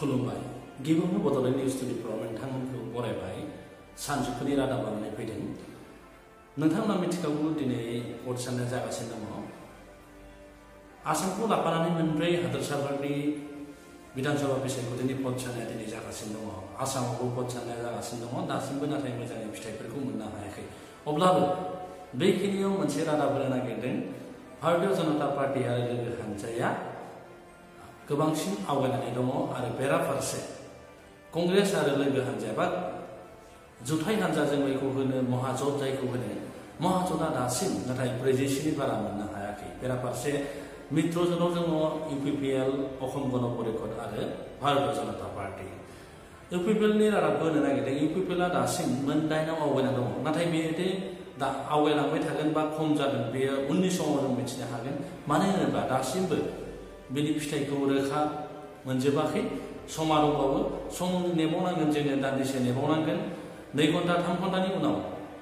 खुलुमबाय गिबियावनो बड'लेण्ड निउज 24 नोंथांमोनखौ बरायबाय सानजौफुनि रादाब लानानै फैदों। नोंथांमोना मिथिखागौ दिनै भट साननाय जागासिनो दङ। आसामखौ लाफानानै मोनब्रै हादोरसाफोरनि बिधानसभा बिसायख'थिनि भट साननाया दिनै जागासिनो दङ। आसामावबो भट साननाया जागासिनो दङ। दासिमबो नाथाय मोजाङै फिथाइफोरखौ मोननो हायाखै। अब्लाबो बेखिनियाव मोनसे रादाब होनो नागिरदों। भारतीय जनता पार्टी आरो लोगो हानजाया गोबांसिन आवगायनानै दङ आरो बेराफारसे कंग्रेस आरो लोगो हानजाया बा जुथाइ हानजा जों बेखौ होनो महाजोट जायखौ होनो महाजोटआ दासिम नाथाय 40नि बारा मोननो हायाखै। बेराफारसे मित्रजोनाव दङ इउपिपिएल, अखम गण परिषद आरो भारतीय जनता पार्टी। इउपिपिएलनि रादाबखौ होनो नागिरदों। इउपिपिएलआ दासिम मोन9आव आवगायना दङ। नाथाय बेयो दा आवगायलांबाय थागोन बा खम जागोन बेयो उननि समाव जों मिथिनो हागोन। मानो होनोब्ला दासिमबो बेनि फिथाइखौ रोखा मोनजोबाखै। समा दंबावो। सम नेबावनांगोन, जोङो दान्दिसे नेबावनांगोन। 2 घन्टा 3 घन्टानि उनाव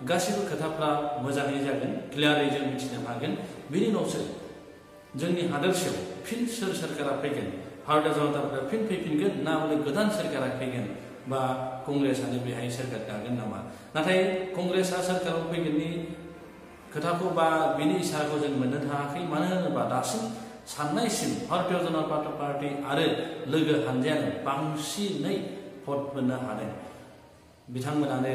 गासिबो खोथाफ्रा मोजाङै जागोन, क्लियारै जों मिथिनो हागोन। बेनि उनावसो जोंनि हादोरसायाव फिन सोर सोरखारा फैगोन, भारतीय जनता पार्टीआ फिन फैफिनगोन ना हले गोदान सोरखारा फैगोन बा कंग्रेसआनो बेहाय सोरखार दागोन नामा। नाथाय कंग्रेसआ सोरखाराव फैगोननि खोथाखौ बा बिनि इसाराखौ जों मोननो थाङाखै। मानो होनोबा दासिम साननायसिम भारतीय जनता पार्टी आरो लोगो हानजायानो बांसिनै भट मोननो हादों। बिथांमोनानो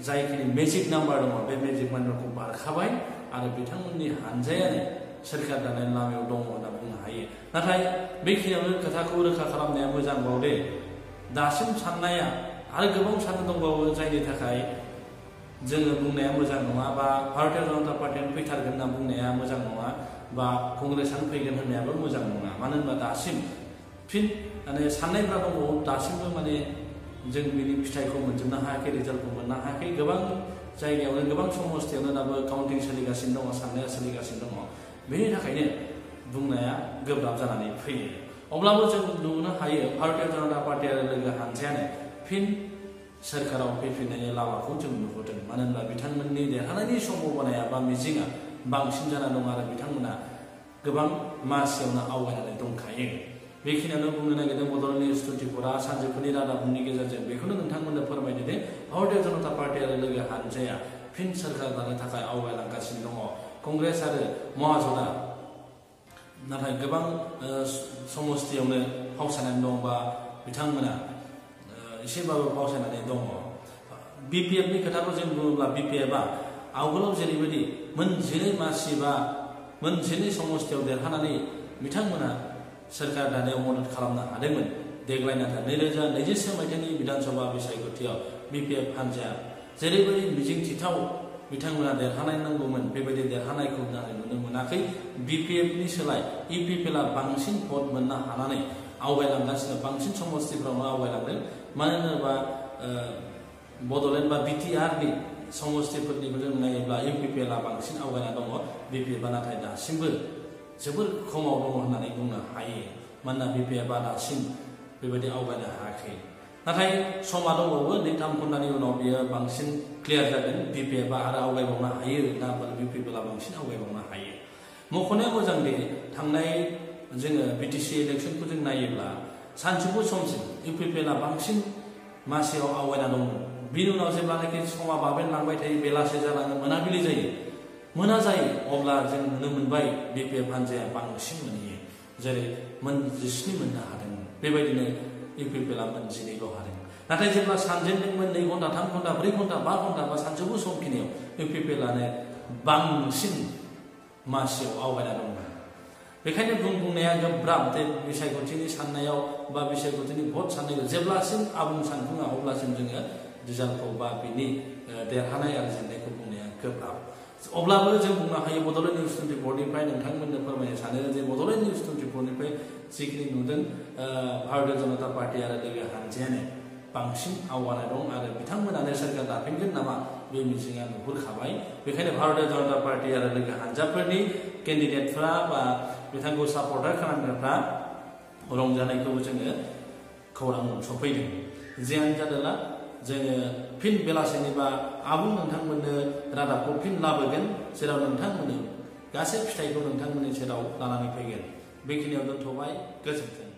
जायखिनि मेजिक नाम्बार दङ बे मेजिक नाम्बारखौ बारखाबाय आरो बिथांमोननि हानजायानो सोरखार दानायनि लामायाव दङ होनना बुंनो हायो। नाथाय बेखिनियावनो खोथाखौ रोखा खालामनाया मोजांबाव दे। दासिम साननाया आरो गोबां साननो दंबावो, जायनि थाखाय जोङो बुंनाया मोजां नङा बा भारतीय जनता पार्टीआनो फैथारगोन होनना बुंनाया मोजां नङा बा कंग्रेसआनो फैगोन होननायाबो मोजां नङा। मानो होनबा दासिम फिन साननायफ्रा दंबावो। दासिमबो जों बिनि फिथाइखौ मोनजोबनो हायाखै, रिजाल्टखौ मोननो हायाखै। गोबां जायगायावनो गोबां समस्थियावनो दाबो काउन्टिं सोलिगासिनो दङ, साननाया सोलिगासिनो दङ। बेनि थाखायनो बुंनाया गोब्राब जानानै फैयो। अब्लाबो जों नुनो हायो भारतीय जनता पार्टी आरो लोगो हानजायानो फिन सोरखाराव फैफिननायनि लामाखौ जों नुहुरदों। मानो होनबा बिथांमोननि देरहानायनि सम्भावनाया बा मिजिंआ बांसिन जाना दं आरो बिथांमोना गोबां मासियावनो आवगायनानै दंखायो। बेखिनियावनो बुंनो नागिरदों बड'लेण्ड निउज 24 सानजौफुनि रादाबनि गेजेरजों बेखौनो नोंथांमोननो फोरमायदो दे भारतीय जनता पार्टी आरो लोगो हानजाया फिन सोरखार दानो थाखाय आवगायलांगासिनो दङ। कंग्रेस आरो महाजोटआ नाथाय गोबां समस्थियावनो फावसायनानै दं बा बिथांमोना एसेबाबो फावसायनानै दङ। बिपिएफनि खोथाखौ जों बुङोब्ला बिपिएफआ आवगोलाव जेरैबायदि मोनजिनै मासि बा मोनजिनै समस्थियाव देरहानानै बिथांमोना सोरखार दानायाव मदद खालामनो हादोंमोन। देग्लाय नाथाय 2024 मायथाइनि बिधानसभा बिसायख'थियाव बिपिएफ हानजाया जेरैबायदि मिजिंथिथाव बिथांमोना देरहानाय नांगौमोन बेबायदि देरहानायखौ नुनो मोनाखै। बिपिएफनि सोलाय इउपिपिएलआ बांसिन भट मोननो हानानै आवगायलांगासिनो, बांसिन समस्थिफ्रावनो आवगायलांदों। मानो होनोबा बड'लेण्ड बा बिटिआरनि समस्थिफोरनिबो जों नायोब्ला इउपिपिएलआ बांसिन आवगायना दङ। बिपिएफआ नाथाय दासिमबो जोबोर खमाव दङ होननानै बुंनो हायो। मानोना बिपिएफआ दासिम बेबायदि आवगायनो हायाखै। नाथाय समा दंबावो। 2-3 घन्टानि उनाव बियो बांसिन क्लियार जागोन। बिपिएफआ आरो आवगायबावनो हायो ना इउपिपिएलआ बांसिन आवगायबावनो हायो। मख'नाया मोजां दि थांनाय जोङो बिटिसि इलेक्सनखौ जों नायोब्ला सानजौफु समसिम इउपिपिएलआ बांसिन मासियाव आवगायना दंमोन। बिनि उनाव जेब्लानाखि समा बाबेनलांबाय थायो, बेलासे जालाङो, मोनाबिलि जायो, मोना जायो, अब्ला जों नुनो मोनबाय बिपिएफ हानजाया बांसिन मोनहैयो। जेरै 19 मोननो हादोंमोन, बेबायदिनो इउपिपिएलआ 19ल' हादों। नाथाय जेब्ला सानजेनदोंमोन 2 घन्टा 3 घन्टा 4 घन्टा 5 घन्टा बा सानजौफु समखिनियाव इउपिपिएलआनो बांसिन मासियाव आवगायना दंमोन। बेखायनो बुंनाया गोब्राब जे बिसायख'थिनि साननायाव बा बिसायख'थिनि भट साननायाव जेब्लासिम आबुं सानफुङा अब्लासिम जोङो रिजाल्टखौ बा बिनि देरहानाय आरो जेननायखौ बुंनाया गोब्राब। अब्लाबो जों बुंनो हायो बड'लेण्ड निउज 24निफ्राय नोंथांमोननो फोरमायनो सानो जे बड'लेण्ड निउज 24निफ्राय जिखिनि नुदों भारतीय जनता पार्टी आरो लोगो हानजायानो बांसिन आवगायना दं आरो बिथांमोनानो सोरखार दाफिनगोन नामा बे मिजिंआ नुहुरखाबाय। बेखायनो भारतीय जनता पार्टी आरो लोगो हानजाफोरनि केन्डिडेटफ्रा बा बिथांखौ सापर्टार खालामग्राफ्रा रंजानायखौबो जोङो खौरां सफैदों। जियानो जादोंला जोङो फिन बेलासिनि बा आबुं नोंथांमोननो रादाबखौ फिन लाबोगोन, जेराव नोंथांमोननो गासै फिथाइखौ नोंथांमोननि सेराव लानानै फैगोन। बेखिनियाव दोनथ'बाय। गोजोन्थों।